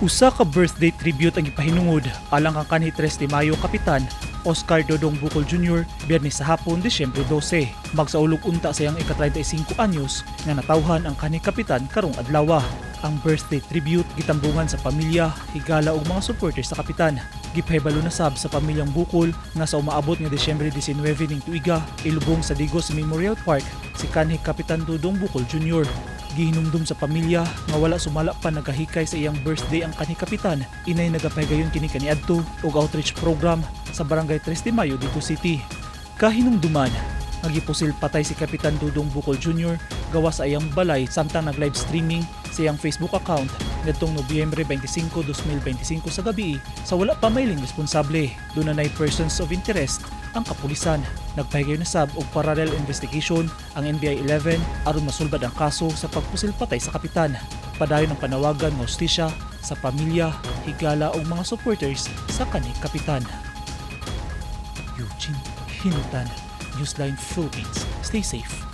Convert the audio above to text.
Usa ka birthday tribute ang gipahinungod alang kang kanhi 3 de Mayo Kapitan Oscar Dodong Bukol Jr. Biyernes sa hapon, Disyembre 12. Magsaulog unta sa iyang ika-35 anyos nga natawhan ang kanhi kapitan karong adlaw. Ang birthday tribute gitambungan sa pamilya, higala ug mga supporters sa kapitan. Gipahibalo na sab sa pamilyang Bukol nga sa umaabot nga Disyembre 19 ning tuiga, ilubong sa Digos Memorial Park si kanhi Kapitan Dodong Bukol Jr. Gihinumdum sa pamilya nga wala sumala pa nagahikay sa iyang birthday ang kanhi kapitan. Inay nagapahigayon kini kaniadto og outreach program sa Barangay 3 de Mayo, Digos City. Kahinumduman nga gipusil patay si Kapitan Dudong Bukol Jr. gawas sa iyang balay samtang nag-live streaming sa iyang Facebook account ngadtong Nobyembre 25, 2025 sa gabi sa wala pa mailing responsable. Duna nay persons of interest ang kapulisan. Nagpahigayon na sab og parallel investigation ang NBI 11 aron masulbad ang kaso sa pagpusil patay sa kapitan. Padayon ang panawagan nga hustisya sa pamilya, higala ug mga supporters sa kanhi kapitan. Eugene Hinutan, Newsline Philippines. Stay safe.